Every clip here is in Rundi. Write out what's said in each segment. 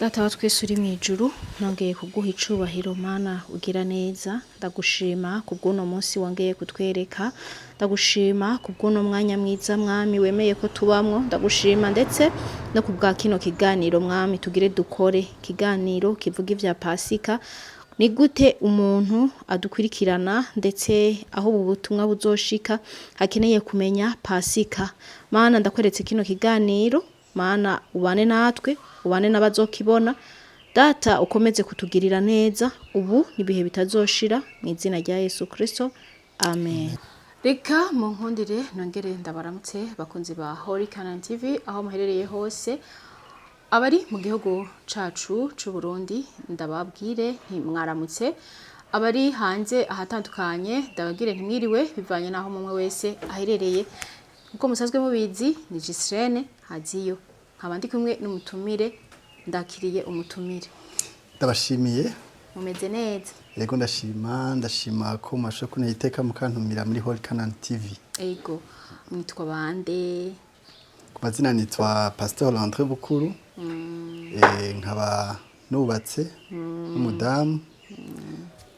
Data wa twese uri mu ijuru, nongeye kuguha icubahiro, Mana ugira neza. Ndagushima kubw'uno munsi wongeye kutwereka, ndagushima kubw'uno mwanya mwiza, Mwami, wemeye ko tubamwo. Ndagushima ndetse no kubwa kino kiganiro, Mwami, tugire dukore ikiganiro kivuga ivya Pasika. Ni gute umuntu adukurikirana, ndetse aho ubu butumwa buzoshika, akeneye kumenya Pasika? Mana, ndakweretse kino kiganiro. Mana, ubane natwe, ubane n'abazokibona. Data, ukomeze kutugirira neza ubu n'ibihe bitazoshira, mu izina rya Yesu Kristo, amen. Reka mu nkundire nongere ndabaramutse, bakunzi ba Holy Canaan TV, aho muherereye hose. Abari mu gihugu cacu c'u Burundi, ndababwire nti mwaramutse. Abari hanze ahatandukanye, ndababwire ntimwiriwe, bivanye n'aho mumwe wese aherereye. Nkuko musanzwe mubizi, ni Gislene Haziyo, nkaba ndi kumwe n'umutumire. Ndakiriye umutumire. Ndabashimiye. Mumeze neza? Yego, ndashima, ndashima ko mwashoboye kuntera iteka mukantumira muri Holy Canaan TV. Ego, mwitwa bande? Ku mazina nitwa Pasteur Landry Bukuru, nkaba nubatse n'umudamu,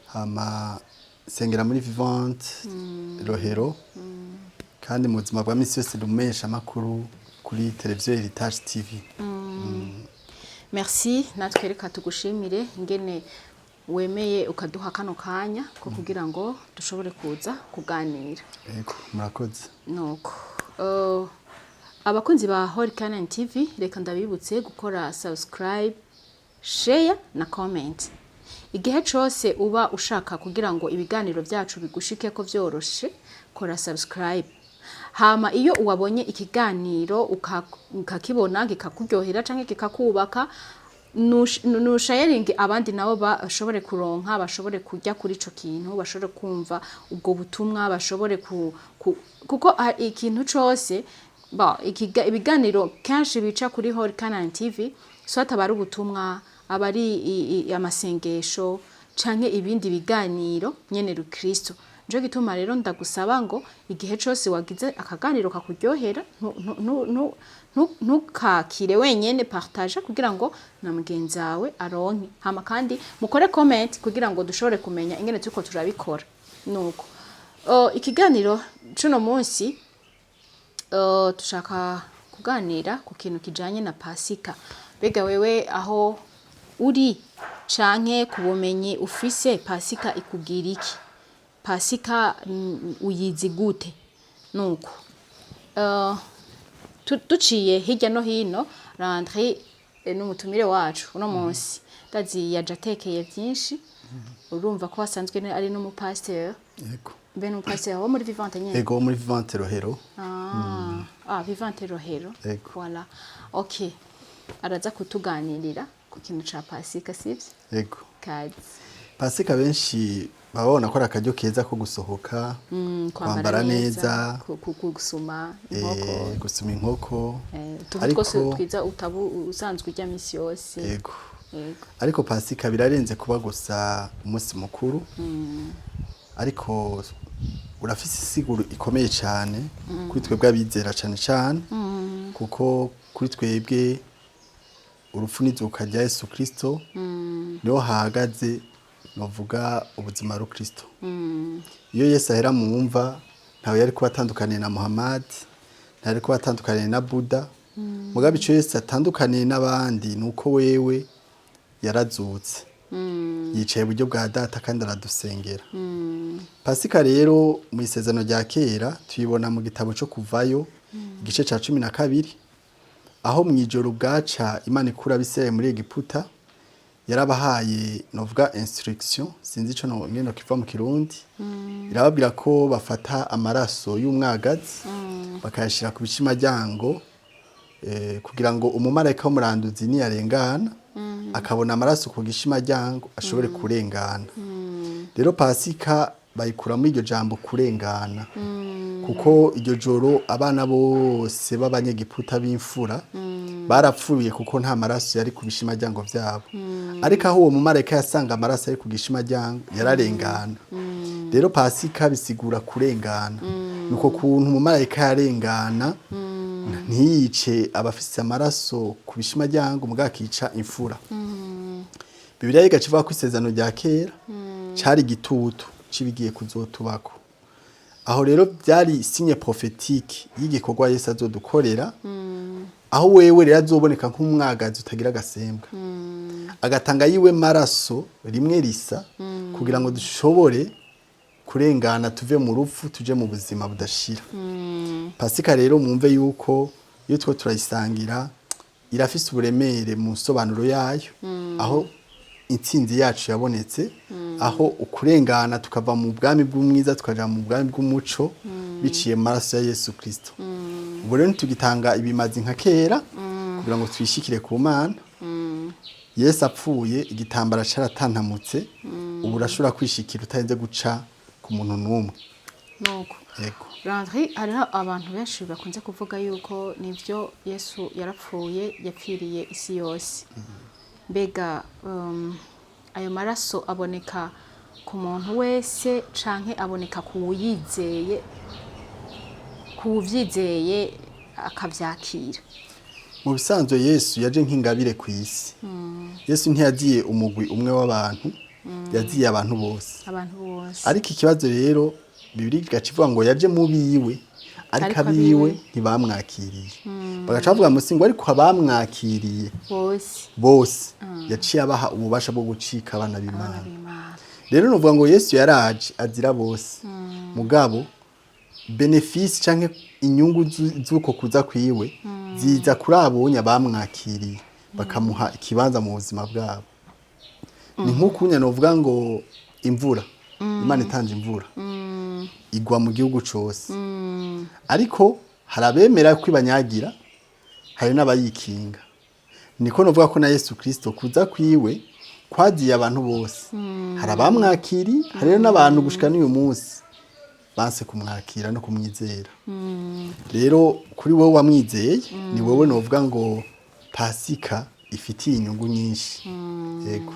hama sengera muri Vivante Rohero, kandi mu buzima bwa misi yose ndi amakuru kuri televiziyo Heritage TV. Merci. Natwe reka tugushimire ingene wemeye ukaduha kano kanya ko kugira ngo dushobore kuza kuganira. Yego, murakoze. Nuko abakunzi ba Holy Canaan TV, reka ndabibutse gukora subscribe, share na comment. Igihe cose uba ushaka kugira ngo ibiganiro byacu bigushike ko vyoroshe, kora subscribe. Hama iyo uwabonye ikiganiro ukakibona kikakuryohera canke kikakubaka, nusharinge abandi nabo bashobore kuronka, bashobore kujya kuri ico kintu, bashobore kumva ubwo butumwa, bashobore kuko ikintu cose ba ibiganiro kenshi bica kuri Holy Canaan TV, soit aba ari ubutumwa, aba ari amasengesho canke ibindi biganiro nyene rukristo. Nico gituma rero ndagusaba ngo igihe cose wagize akaganiro kakuryohera, ntukakire wenyene, partage kugira ngo na mugenzi wawe aronke. Hama kandi mukore comment kugira ngo dushobore kumenya ingene turiko turabikora. Nuko ikiganiro cuno munsi, dushaka kuganira ku kintu kijanye na Pasika. Mbega wewe aho uri canke ku bumenyi ufise, Pasika ikubwira iki? Pasika uyizi gute? Nuko duciye hirya no hino, Landry n'umutumire wacu uno munsi, ndazi yaje atekeye vyinshi. Urumva ko asanzwe ari n'umupasiteri. Yego. Mbe n'umupasiteri wo muri Vivante nyene? Yego, muri Vivante Rohero. Ah, Vivante Rohero. Yego. Voilà. OK. Araza kutuganirira ku kintu ca Pasika, sivyo? Yego. Kazi. Pasika benshi baba babona ko ari akaryo keza ko gusohoka, kwambara neza, gusuma inkoko. Gusuma inkoko. Utuntu twose twiza utabu usanzwe urya misi yose. Yego. Yego. Ariko Pasika birarenze kuba gusa umunsi mukuru, ariko urafise isiguro ikomeye cyane kuri twebwe abizera, cyane cyane kuko kuri twebwe urupfu n'izuka rya Yesu Kristo niho hahagaze novuga ubuzima rukristo. Iyo Yesu ahera mu mva, ntawe yari kuba atandukaniye na Muhammad, ntari kuba atandukaniye na Buda. Mugabe ico Yesu atandukaniye n'abandi ni uko wewe yarazutse, yicaye iburyo bwa Data kandi aradusengera. Pasika rero mu Isezerano rya Kera tuyibona mu gitabo cyo Kuvayo, igice ca 12, aho mu ijoro bwaca Imana ikura Abisirayeli muri Egiputa, yarabahaye novuga instruction, sinzi ico no ngeno kiva mu Kirundi. Irababwira ko bafata amaraso y'umwagazi bakayashira ku bishimaryango, kugira ngo umumarayika w'umuranduzi niyarengana akabona amaraso ku gishimaryango ashobore kurengana. Rero Pasika bayikuramo iryo jambo kurengana, kuko iryo joro abana bose b'Abanyegiputa b'imfura barapfuye, kuko nta maraso yari ku bishimaryango vyabo. Ariko aho uwo mumarayika yasanga amaraso ari ku gishimaryango, yararengana. Rero Pasika bisigura kurengana, nuko kuntu umumarayika yarengana. Ntiyice abafise amaraso ku bishimajyango, mugabo akica imfura. Bibiliya igaca ivuga ko isezerano rya kera cari igitutu c'ibigiye kuzotubako. Aho rero byari signe prophétique y'igikorwa Yesu azodukorera, aho wewe rero azoboneka nk'umwagazi utagira agasembwa, agatanga yiwe maraso rimwe risa kugira ngo dushobore kurengana tuve mu rupfu tuje mu buzima budashira. Pasika rero mwumve yuko iyo two turayisangira irafise uburemere mu nsobanuro yayo, aho intsinzi yacu yabonetse, aho ukurengana tukava mu bwami bw'umwiza tukaja mu bwami bw'umuco biciye mu maraso ya Yesu Kristo. Ubu rero ntitugitanga ibimazi nka kera kugira ngo twishikire ku Mana. Yesu apfuye, igitambara caratantamutse. Ubu urashobora kwishikira utarinze guca ku muntu n'umwe. Nuko Yego. Landry, hariho abantu benshi bakunze kuvuga yuko nivyo, Yesu yarapfuye, yapfiriye isi yose. Mbega ayo maraso aboneka ku muntu wese canke aboneka ku wuyizeye, ku wuvyizeye akavyakira? Mu bisanzwe Yesu yaje nk'ingabire ku isi. Yesu ntiyagiye umugwi umwe w'abantu, yaziye abantu bose. Abantu bose. Ariko ikibazo rero, Bibiliya igaca ivuga ngo yaje mu biwe, ariko Ariko abiwe abiwe ntibamwakiriye. Bagaca bavuga musi ngo ariko abamwakiriye bose, bose yaciye abaha ububasha bwo gucika abana abana b'Imana. b'Imana. Rero nuvuga ngo Yesu yaraje azira bose, mugabo bénéfice canke inyungu z'uko kuza kwiwe ziza kuri abonya bamwakiriye, bakamuha ikibanza mu buzima bwabo. Ni nk'ukunya novuga ngo imvura, Imana itanze imvura igwa mu gihugu cose, ariko hari abemera ko ibanyagira, hari n'abayikinga. Niko novuga ko na Yesu Kristo kuza kwiwe kwagiye abantu bose, hari abamwakiri, hari rero n'abantu gushika n'uyu munsi banse kumwakira no kumwizera. Rero kuri wowe wamwizeye, ni wowe novuga ngo Pasika ifitiye inyungu nyinshi. Yego.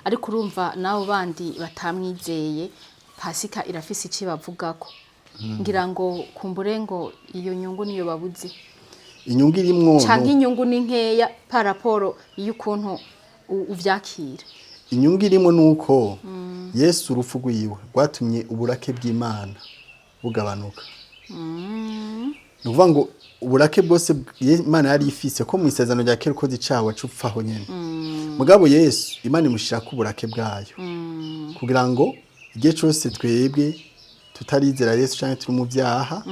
Ariko urumva n'abo bandi batamwizeye, Pasika irafise icyo bavugako. Ngira ngo kumbure ngo iyo nyungu niyo babuze. Inyungu irimwo Canke inyungu ni nkeya par rapport y'ukuntu uvyakira. Inyungu irimo nuko Yesu urupfu rwiwe rwatumye uburake bw'Imana bugabanuka. Ni ukuvuga ngo uburake bwose Imana yari ifise ko mu isezerano rya kera ukoze icaha waca upfaho nyene. Mugabo Yesu, Imana imushirako uburake bwayo kugira ngo igihe cose twebwe tutarizera Yesu canke turi mu vyaha,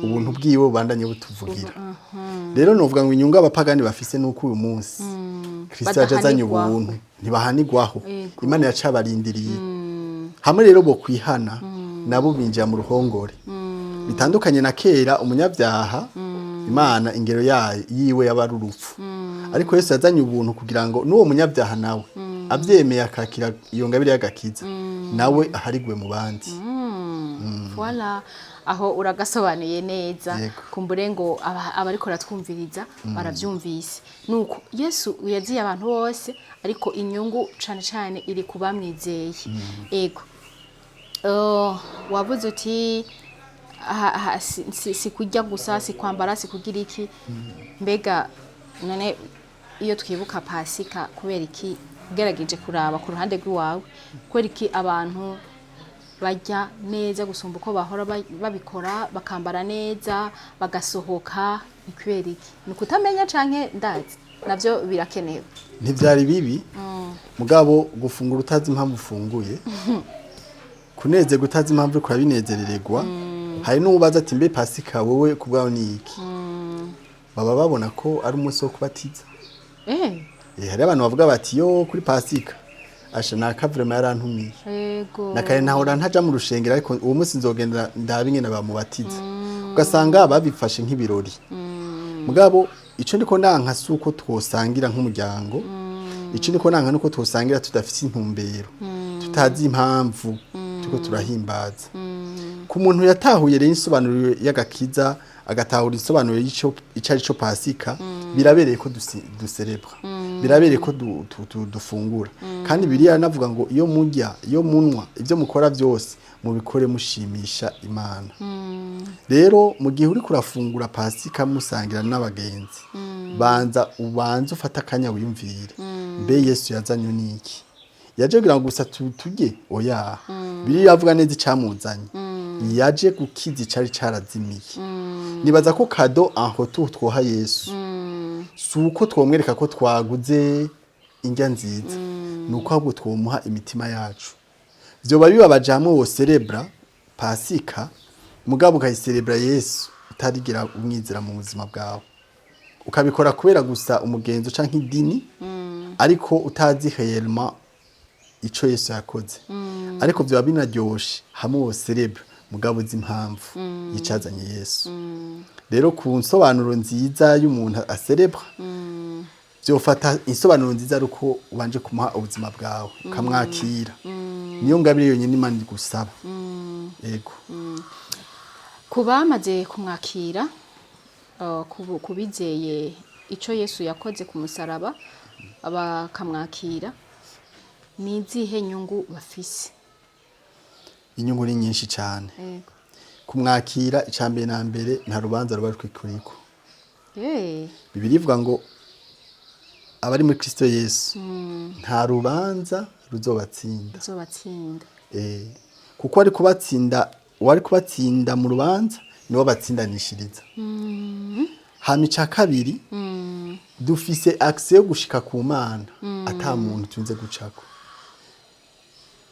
ubuntu bwiwe bubandanye butuvugira. Rero novuga ngo inyungu abapagani bafise nuko uyu munsi Kristo yaje azanye Badahanigwaho. ubuntu, ntibahanigwaho. Imana yacabarindiriye hamwe rero bo kwihana, nabo binjira mu ruhongore. Bitandukanye na kera, umunyabyaha Imana ingero yayo yiwe yaba ari urupfu, ariko Yesu yazanye ubuntu kugira ngo n'uwo munyabyaha nawe abyemeye akakira iyo ngabire y'agakiza, nawe aharigwe mu bandi. Voilà, aho uragasobanuye neza. Yego. Kumbure ngo abariko baratwumviriza baravyumvise. Nuko Yesu yaziye abantu bose, ariko inyungu cane cane iri ku bamwizeye. Ego. Wavuze uti si kurya gusa, si kwambara, si kugira iki. Mbega none iyo twibuka Pasika, kubera iki, ugerageje kuraba ku ruhande rw'iwawe, kubera iki abantu barya neza gusumba uko bahora babikora, bakambara neza, bagasohoka? Ni kubera iki? Ni ukutamenya canke ndazi navyo birakenewe? Ntibyari bibi, mugabo gufungura utazi impamvu ufunguye, kunezerwa utazi impamvu uriko urabinezerererwa. Hari n'uwubaza ati: "Mbe Pasika wowe ku bwawe ni iki?" Baba babona ko ari umunsi wo kubatiza. Hari abantu bavuga bati: "Yo, kuri Pasika asha naka vraiment yarantumiye." Nakare ntahora ntaja mu rushengero, ariko uwo munsi nzogenda ndabe ingene bamubatiza. Ugasanga babifashe nk'ibirori. Mugabo ico ndiko nanka si uko twosangira nk'umuryango, ico ndiko nanka nuko twosangira tudafise intumbero, tutazi impamvu turiko turahimbaza. Ku muntu yatahuye rero insobanuro y'agakiza, agatahura insobanuro y'ico ico ari co Pasika. Birabereye ko duserebra, birabereye ko dufungura. Kandi Bibiliya navuga ngo iyo murya, iyo munwa, ibyo mukora byose mubikore mushimisha Imana. Rero mu gihe uri kurafungura Pasika musangira n'abagenzi, banza ubanze ufate akanya wiyumvire: mbe Yesu yazanywe n'iki? Yaje kugira ngo gusa turye? Oya, Bibiliya avuga neza icamuzanye: yaje gukiza icari carazimiye. Nibaza ko cadeau aho twoha Yesu si uko twomwereka ko twaguze indya nziza, ni uko ahubwo twomuha imitima yacu. Vyoba bibabaje hamwe woserebra Pasika, mugabo ukayiserebra Yesu utarigira umwizera mu buzima bwawe, ukabikora kubera gusa umugenzo canke idini, ariko utazi réellement ico Yesu yakoze. Ariko vyoba binaryoshe hamwe woserebra, mugabo uzi impamvu yicazanye Yesu. Rero ku nsobanuro nziza y'umuntu aserebra, vyofata insobanuro nziza ari uko ubanje kumuha ubuzima bwawe, ukamwakira. Niyo ngabire yonyine Imana igusaba. Yego. Ku bamaze kumwakira, kubizeye ico Yesu yakoze ku musaraba bakamwakira, ni izihe nyungu bafise? Inyungu ni nyinshi cyane. Kumwakira, icambere na mbere, nta rubanza ruba rwikuriko. Bibiliya ivuga ngo abari muri Kristo Yesu nta rubanza ruzobatsinda. Uzobatsinda. Kuko ari kubatsinda, uwari kubatsinda mu rubanza niwo batsindanishiriza. Hama ica kabiri, dufise accès yo gushika ku Mana ata muntu tunze gucako.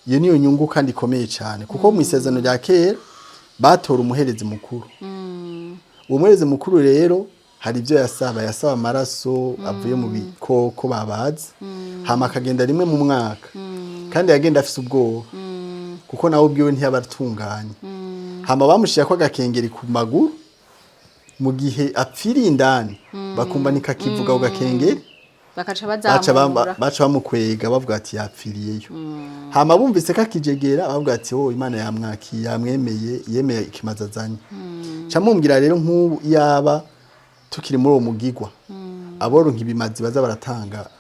Iyo niyo nyungu kandi ikomeye cyane, kuko mu Isezerano rya Kera batora umuherezi mukuru. Uwo muherezi mukuru rero hari ibyo yasaba: yasaba amaraso avuye mu bikoko babaze, hama akagenda rimwe mu mwaka, kandi yagenda afise ubwoba kuko nawe ubwiwe ntiyaba atunganye. Hama bamushyira ko agakengeri ku maguru, mu gihe apfiriye indani bakumva nikakivuga ku gakengeri. Bakaca baca bazamura. Baca bamukwega, bavuga ati yapfiriyeyo. Hama bumvise ko akijegera, bavuga ati oh, Imana yamwakiye, yamwemeye, yemeye ikimazi azanye. Ca mumbwira rero, nk'ubu iyaba tukiri muri uwo mugigwa, aboronka ibimazi baza baratanga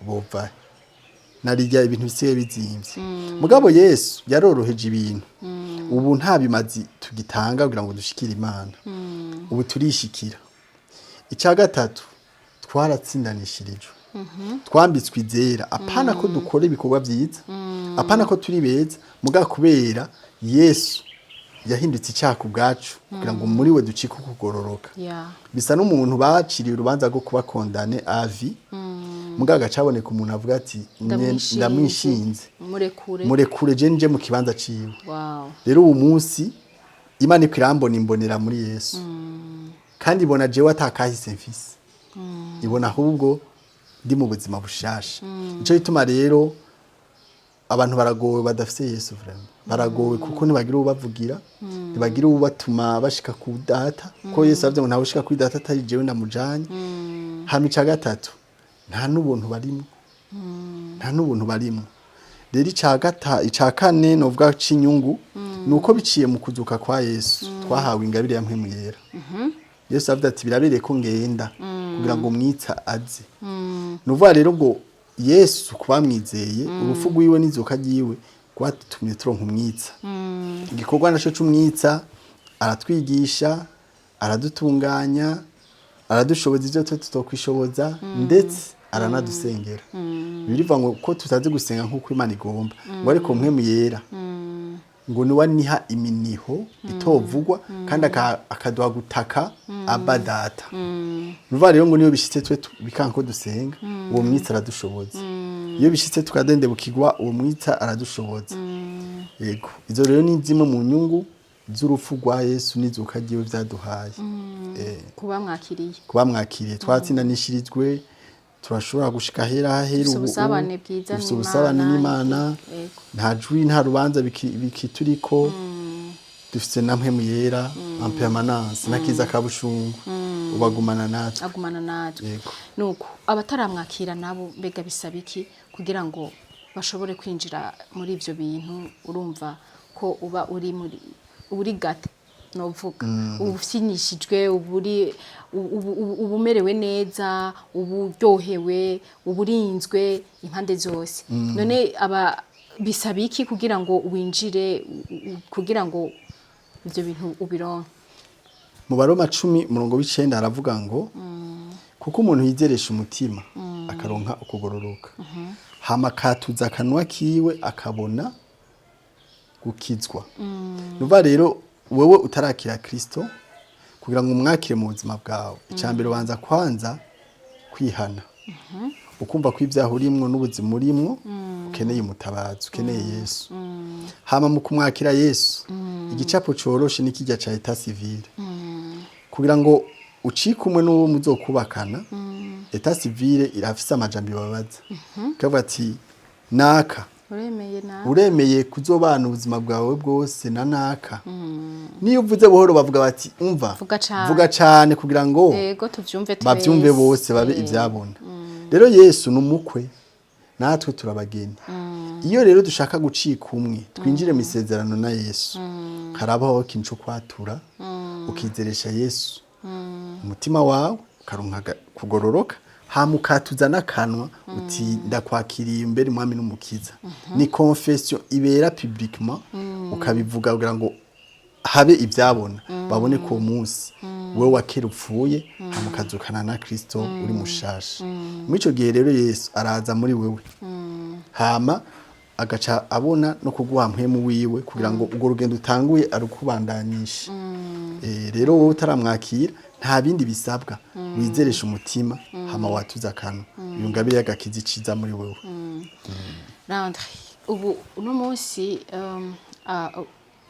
bova narirya ibintu bisigaye bizimvye. Mugabo Yesu yaroroheje ibintu. Ubu nta bimazi tugitanga kugira ngo dushikire Imana, ubu turishikira. Icya gatatu, twaratsindanishirijwe, twambitswe izera. Apana ko dukora ibikorwa byiza, apana ko turi beza, mugabo kubera Yesu yahindutse icyaha ku bwacu kugira ngo muri we ducike ukugororoka. Bisa n'umuntu baciriye urubanza rwo kuba condamné à vie, mugabo agacaboneka umuntu avuga ati Ndamwishinze. Ndamwishinze. Murekure. Murekure, je nje mu kibanza ciwe. Rero uwo munsi Imana iko irambona, imbonera muri Yesu, kandi ibona jewe atakahise mfise, ibona ahubwo ndi mu buzima bushasha. Nico gituma rero abantu baragowe badafise Yesu, vraiment baragowe, kuko ntibagira ubavugira, ntibagira ubatuma bashika ku Data, ko Yesu yavuze ngo ntawe ushika kuri Data atari jewe ndamujanye. Hama ica gatatu, nta n'ubuntu barimwo, nta n'ubuntu barimwo. Rero ica kane novuga c'inyungu ni uko biciye mu kuzuka kwa Yesu twahawe ingabire ya Mpwemu Yera. Yesu avuga ati birabereye ko ngenda kugira ngo mwitsa aze. Ni ukuvuga rero ngo Yesu kubamwizeye, urupfu rwiwe n'izuka ryiwe rwatumye turonka umwitsa. Igikorwa naco c'umwitsa, aratwigisha, aradutunganya, aradushoboza ibyo twe tutokwishoboza, ndetse aranadusengera. Birivuga ngo ko tutazi gusenga nk'uko Imana igomba, ngo ariko Mpwemu Yera ngo niwe aniha iminiho itovugwa, kandi akaduha gutaka aba Data. Nuvuga rero ngo niyo bishitse twe bikanka ko dusenga, uwo mwitsa aradushoboza. Iyo bishitse tukadendebukirwa, uwo mwitsa aradushoboza. Yego, izo rero ni zimwe mu nyungu z'urupfu rwa Yesu n'izuka ryiwe vyaduhaye. Kuba mwakiriye. Kuba mwakiriye, twatsindanishirijwe, turashobora gushika hera hera. Dufise Ubu ubusabane bwiza dufise ubusabane n'Imana. n'Imana. Nta jwi, nta rubanza bikituriko. Dufise na Mpwemu Yera en permanence, n'akiza ka bushungu ubagumana natwe. Agumana natwe. Yego. Nuko abataramwakira nabo mbega bisaba iki kugira ngo bashobore kwinjira muri ivyo bintu? Urumva ko uba uri muri uri gate. Novuga uba ufinishijwe, uba uri uba umerewe neza, uba uryohewe, uba urinzwe impande zose. None aba bisaba iki kugira ngo winjire, kugira ngo ivyo bintu ubironke? Mu Baroma 10 umurongo w'9 haravuga ngo: "Kuko umuntu yizeresha umutima akaronka ukugororoka, hama akatuza akanwa kiwe akabona gukizwa." Nuva rero wewe utarakira Kristo, kugira ngo umwakire mu buzima bwawe, icambere ubanza kwanza kwihana, ukumva ko ibyaha urimwo n'ubuzima urimwo ukeneye umutabazi, ukeneye Yesu. Hama mu kumwakira Yesu, igicapo coroshe ni kirya ca état civil, kugira ngo ucike umwe n'uwo muzokubakana. État civil irafise amajambo ibabaza, ikavuga ati: "Naka, uremeye na uremeye kuzobana ubuzima bwawe bwose na naka?" Niyo uvuze buhoro bavuga bati: "Umva, Vuga cane. vuga cane kugira ngo Yego, tuvyumve twese. bavyumve bose, babe ivyabona." Rero Yesu ni umukwe, natwe turabageni. Iyo rero dushaka gucika umwe, twinjire mu isezerano na Yesu, harabaho ikintu co kwatura, ukizeresha Yesu umutima wawe, ukaronka kugororoka, hama ukatuza n'akanwa uti: "Ndakwakiriye imbere mwami n'umukiza." Ni confession ibera publiquement, ukabivuga kugira ngo habe ibyabona, babone ko uwo munsi wowe wa kera upfuye, hama ukazukana na Kristo, uri mushasha. Muri ico gihe rero Yesu araza muri wewe, hama agaca abona no kuguha mpwemu wiwe kugira ngo urwo rugendo utanguye arukubandanyishe. Rero wowe utaramwakira, nta bindi bisabwa: wizeresha umutima, hama watuza akanwa, iyo ngabire y'agakiza iciza muri wewe. Landry, ubu uno munsi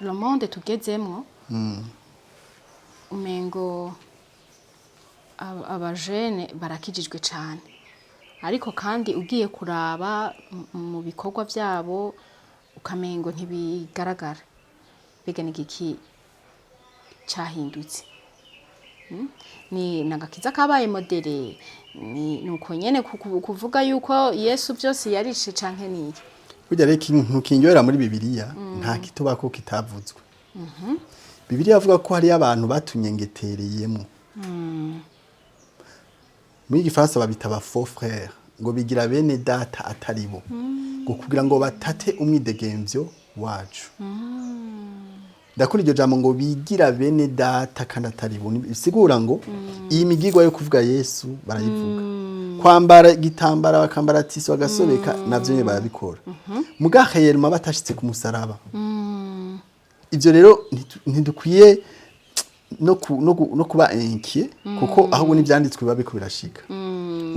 le monde tugezemwo, umengo abajene barakijijwe cane, ariko kandi ugiye kuraba mu bikorwa vyabo ukamengo ntibigaragara. Mbega ni igiki cahindutse? Ni nagakiza kabaye modéré? Ni uko nyene kuvuga yuko Yesu byose yarishe, canke niki? Burya rero ikintu kindyohera muri Bibiliya, nta kitubako kitavuzwe. Bibiliya avuga ko hariyo abantu batunyengetereyemo, muri gifaransa babita ba faux frères, ngo bigira bene data atari bo, ngo kugira ngo batate umwidegemvyo wacu. Ndakora iryo jambo ngo bigira bene data kandi atari bo, bisigura ngo iyi migigwa yo kuvuga Yesu barayivuga, kwambara igitambara bakambara tissu bagasobeka, navyo nyene barabikora, muga réellement batashitse ku musaraba. Ivyo rero ntidukwiye no kuba inquiet, kuko ahubwo n'ivyanditswe biba biriko birashika.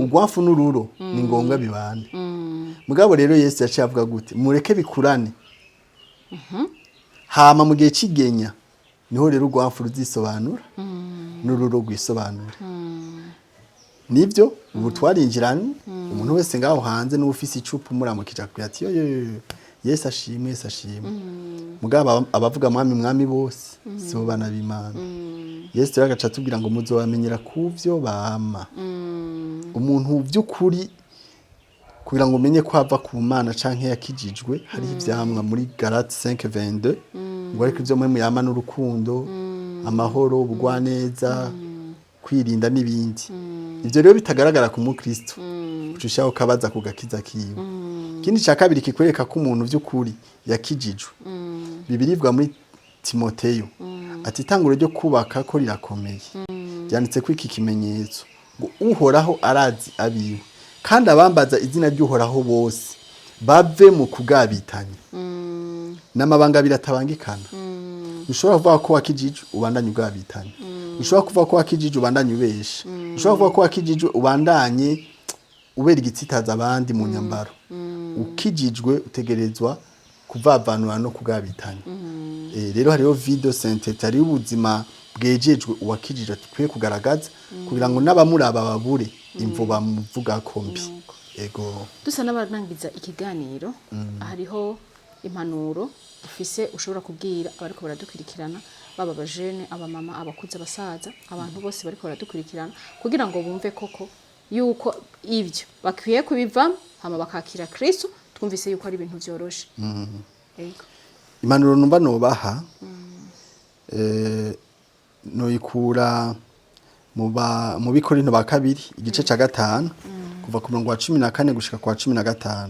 Urwafu n'ururo ni ngombwa bibane. Mugabo rero Yesu yaciye avuga gute? Mureke bikurane, hama mu gihe c'igenya niho rero urwafu ruzisobanura n'ururo rwisobanura. Nibyo, ubu twarinjiranye. Umuntu wese ngaho hanze n'ufise icupa umuramukije akubwira ati: "Yo yo yo, Yesu ashimwe, Yesu ashimwe." Mugabo abavuga "Mwami, Mwami" bose sibo bana b'Imana. Yesu rero agaca atubwira ngo: "Muzobamenyera kuvyo bama." Umuntu by'ukuri, kugira ngo umenye ko ava ku Mana canke yakijijwe, hariho ivyamwa muri Galate 5:22, ngo: "Ariko ivyo mwe muyama n'urukundo, amahoro, ubugwaneza, kwirinda n'ibindi." Ivyo rero bitagaragara ku mukristo, uca ushaho kabaza ku gakiza kiwe. Ikindi ca kabiri kikwereka ko umuntu vy'ukuri yakijijwe, bibiribwa muri Timoteyo, ati: "Itanguro ryo kubaka ko rirakomeye, ryanditse ko iki kimenyetso ngo: 'Uhoraho arazi abiwe, kandi abambaza izina ry'Uhoraho bose bave mu kugabitanya.'" N'amabanga abiri atabangikana. Ntushobora kuvuga ko wakijijwe ubandanye ugabitanya, ntushobora kuvuga ko wakijijwe ubandanye ubesha, ntushobora kuvuga ko wakijijwe ubandanye ubera igitsitaza abandi mu nyambaro. Ukijijwe utegerezwa kuvavanura no kugabitanya. Rero hariho vie de sainteté, hariho ubuzima bwejejwe uwakijijwe dukwiye kugaragaza kugira ngo n'abamuraba babure imvo bamuvuga ko mbi. Ego. Dusa n'abarangiza ikiganiro, hariho impanuro ufise ushobora kubwira abariko baradukurikirana, baba abajene, abamama, abakuze, abasaza, abantu bose bariko baradukurikirana, kugira ngo bumve koko yuko ibyo bakwiye kubivamo hama bakakira Kristo? Twumvise yuko ari ibintu vyoroshe. Ego. Impanuro numva nobaha, Noyikura mu Bikorinto ba kabiri, igice ca 5, kuva ku murongo wa 14 gushika ku wa 15.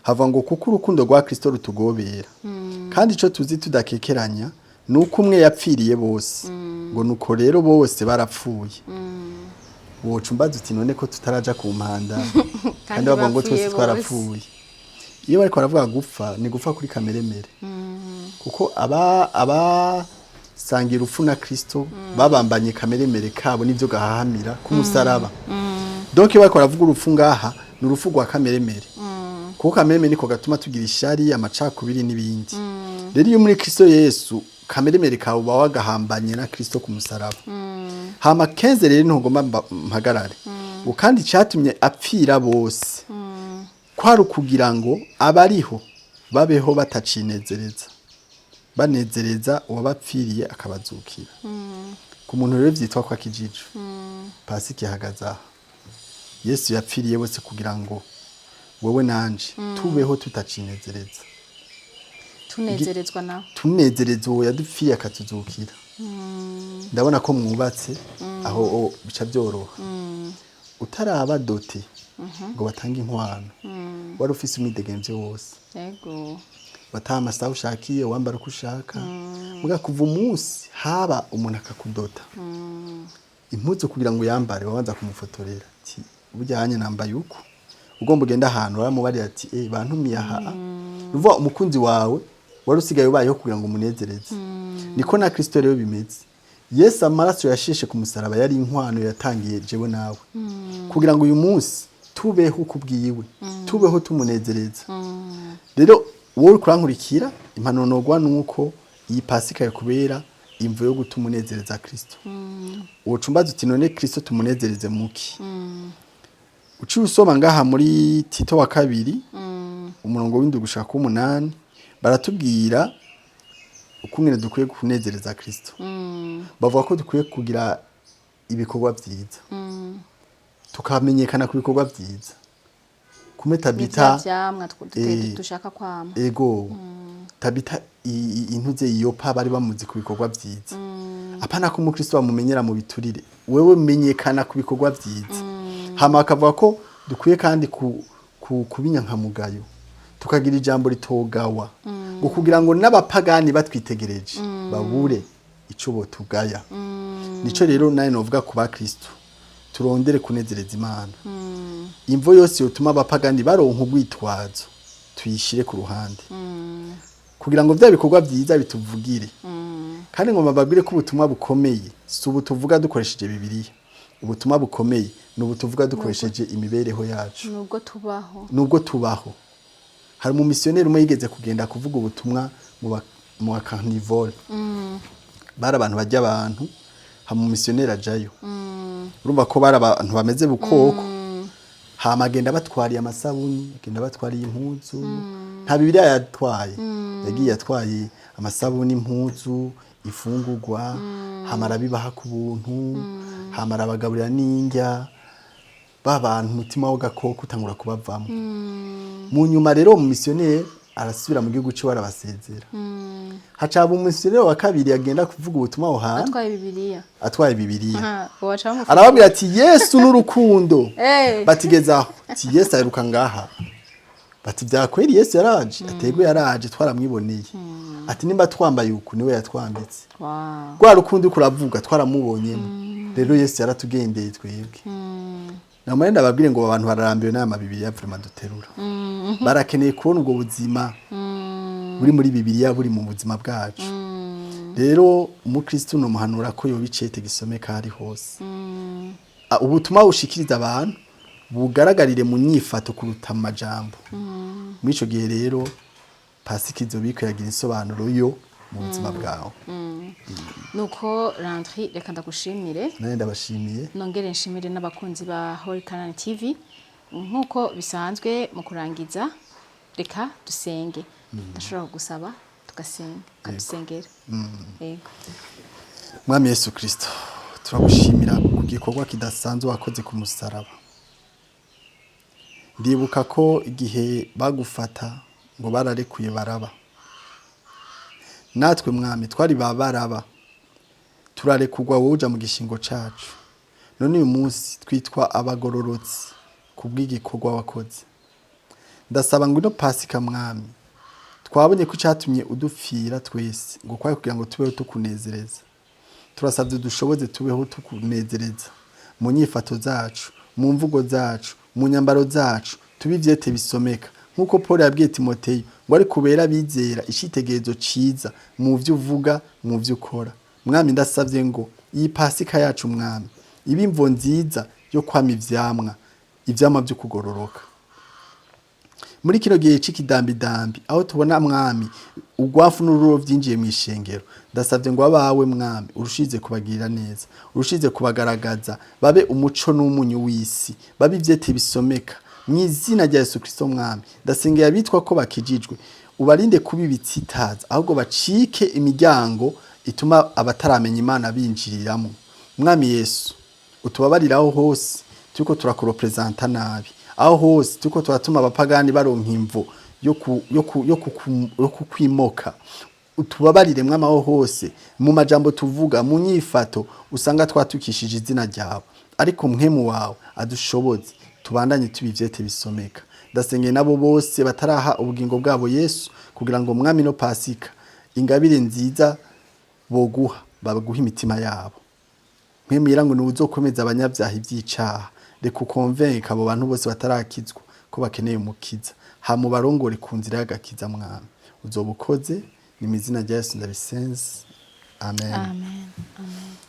Hava ngo: "Kuko urukundo rwa Kristo rutugobera, kandi ico tuzi tudakekeranya ni uko umwe yapfiriye bose, ngo nuko rero bose barapfuye." Woca umbaza uti: "None ko tutaraja ku mpanda kandi bavuga ngo bapfuye twese bose?" twarapfuye? Iyo bariko baravuga gupfa, ni gupfa kuri kameremere, kuko aba abasangira urupfu na Kristo babambanye kameremere kabo n'ivyo gahahamira ku musaraba. Donc iyo bariko baravuga urupfu ngaha, ni urupfu rwa kameremere, kuko kameremere niko gatuma tugira ishari, amacakubiri n'ibindi. Rero iyo muri Kristo Yesu, kameremere kawe uba wagahambanye na Kristo ku musaraba. Hama 15 rero ntugomba mpagarare ngo: "Kandi icyatumye apfira bose kwari ukugira ngo abariho babeho batacinezereza, banezereza uwabapfiriye akabazukira." Ku muntu rero vyitwa ko akijijwe, pasika ihagaze aha: Yesu yapfiriye bose kugira ngo wewe nanje tubeho tutacinezereza, tunezerezwa nawe, tunezereza uwo yadupfiriye akatuzukira. Ndabona ko mwubatse aho bica byoroha. Utaraba doté ngo batange inkwano, wari ufise umwidegemvyo wose, wataha amasaha ushakiye, wambara uko ushaka. Muga kuva umunsi haba umuntu akakudota impuzu kugira ngo uyambare, wabanza kumufotorera ati: "Burya hanye nambaye uku." Ugomba ugenda ahantu, waramubarira ati: "Eh, bantumiye aha." Uvuga umukunzi wawe wari usigaye ubayeho kugira ngo umunezereze. Niko na Kristo rero bimeze. Yesu, amaraso yasheshe ku musaraba yari inkwano yatangiye jewe nawe kugira ngo uyu munsi tubeho uko ubwiwe, tubeho tumunezereza. Rero wowe uri kurankurikira, impanuro nogwa nuko iyi pasika yakubera imvo yo gutuma unezereza Kristo. Woca umbaza uti: "None Kristo tumunezereze muki?" Uciye usoma ngaha muri Tito wa kabiri, umurongo w'7 gushika ku 8, baratubwira ukungene dukwiye kunezereza Kristo. Bavuga ko dukwiye kugira ibikorwa vyiza, tukamenyekana ku bikorwa vyiza, kumwe Tabita. Ni vyamwa dushaka kwama. Ego, Tabita intuze Iyopa bari bamuzi ku bikorwa vyiza. Apana ko umukristo bamumenyera mu biturire, wewe menyekana ku bikorwa vyiza. Hama bakavuga ko dukwiye kandi kuba inyankamugayo, tukagira ijambo ritogawa, ngo kugira ngo n'abapagani batwitegereje babure ico botugaya. Nico rero nawe novuga ku bakristo: turondere kunezereza Imana. Imvo yose yotuma abapagani baronka urwitwazo tuyishire ku ruhande, kugira ngo vya bikorwa vyiza bituvugire. Kandi ngo bababwire ko ubutumwa bukomeye si ubu tuvuga dukoresheje Bibiliya. Ubutumwa bukomeye ni ubu tuvuga dukoresheje imibereho yacu, nubwo tubaho. Nubwo tubaho. Hari umumisiyoneri umwe yigeze kugenda kuvuga ubutumwa mu ba carnivore, bari abantu barya abantu. Hama umumisiyoneri ajayo, urumva ko bari abantu bameze bukoko. Hama agenda batwariye amasabuni, agenda batwariye impuzu. Nta Bibiliya yatwaye, yagiye atwaye amasabuni, impuzu, ifungurwa. Hama arabibaha ku buntu, hama arabagaburira n'indya. Ba bantu umutima w'agakoko utangura kubavamo. Mu nyuma rero uwo mumisiyoneri arasubira mu gihugu ciwe, arabasezera. Hacaba umumisiyoneri wa kabiri agenda kuvuga ubutumwa aho hantu, atwaye Bibiliya. Atwaye Bibiliya. Aha, waca bamufata. Arababwira ati: "Yesu n'urukundo." Batigeze aho, ati: "Yesu aheruka ngaha." Bati: "Vyakweri, Yesu yaraje?" Ategwe: "Yaraje, twaramwiboneye." Ati: "Nimba twambaye uku, niwe yatwambitse." Rwa rukundo uriko uravuga twaramubonyemo. Rero Yesu yaratugendeye twebwe. Namwe ndababwire ngo abantu bararambiwe n'aya mabibiriya vraiment duterura. Barakeneye kubona ubwo buzima buri muri Bibiliya buri mu buzima bwacu. Rero umukristo nomuhanura ko yoba icete gisomeka hari hose. Ubutumwa bushikiriza abantu bugaragarire mu nyifato kuruta mu majambo. Muri ico gihe rero pasika izobiko yagira insobanuro yo mu buzima bwawe. Nuko Landry, reka ndagushimire. Nawe ndabashimiye. Nongere nshimire n'abakunzi ba Holy Canaan TV. Nk'uko bisanzwe, mu kurangiza reka dusenge. Ndashobora kugusaba tugasenga, ukadusengera? Yego. Mwami Yesu Kristo, turagushimira ku gikorwa kidasanzwe wakoze ku musaraba. Ndibuka ko igihe bagufata ngo bararekuye Baraba. Natwe Mwami twari ba Baraba, turarekurwa, wowe uja mu gishingo cacu. None uyu munsi twitwa abagororotsi kubw'igikorwa wakoze. Ndasaba ngo ino Pasika, Mwami, twabonye ko icyatumye udupfira twese ngo kwari kugira ngo tubeho tukunezereza. Turasabye dushoboze tubeho tukunezereza mu nyifato zacu, mu mvugo zacu, mu nyambaro zacu, tube ivyete bisomeka nk'uko Paul yabwiye Timoteyo ngo ariko ubera abizera icitegererezo ciza mu vyo uvuga, mu vyo ukora. Mwami, ndasavye ngo iyi Pasika yacu, Mwami, ibe imvo nziza yo kwama ivyamwa, ivyamwa vyo kugororoka muri kino gihe c'ikidambidambi, aho tubona, Mwami, urwafu n'ururo vyinjiye mu ishengero. Ndasavye ngo abawe, Mwami, urushize kubagirira neza, urushize kubagaragaza, babe umuco n'umunyu w'isi, babe ivyete bisomeka mu izina rya Yesu Kristo. Mwami, ndasengera abitwa ko bakijijwe, ubarinde kuba ibitsitaza, ahubwo bacike imiryango ituma abataramenya Imana binjiriramo. Mwami Yesu, utubabarire aho hose turiko turakurepresenta nabi, aho hose turiko turatuma abapagani baronka imvo yo kukwimoka. Utubabarire, Mwami, aho hose mu majambo tuvuga, mu nyifato, usanga twatukishije izina ryawe. Ariko mpwemu wawe adushoboze tubandanye tuba ivyete bisomeka. Ndasengeye nabo bose bataraha ubugingo bwabo Yesu, kugira ngo, Mwami, no Pasika ingabire nziza boguha, baguha imitima yabo. Mpwemu ngo niwe uzokomeza abanyabyaha iby'icaha. Reka ukonvenka abo bantu bose batarakizwa ko bakeneye umukiza, hama ubarongore ku nzira y'agakiza. Mwami, uzoba ukoze. Ni mu izina rya Yesu ndabisenze, amen. Amen, amen.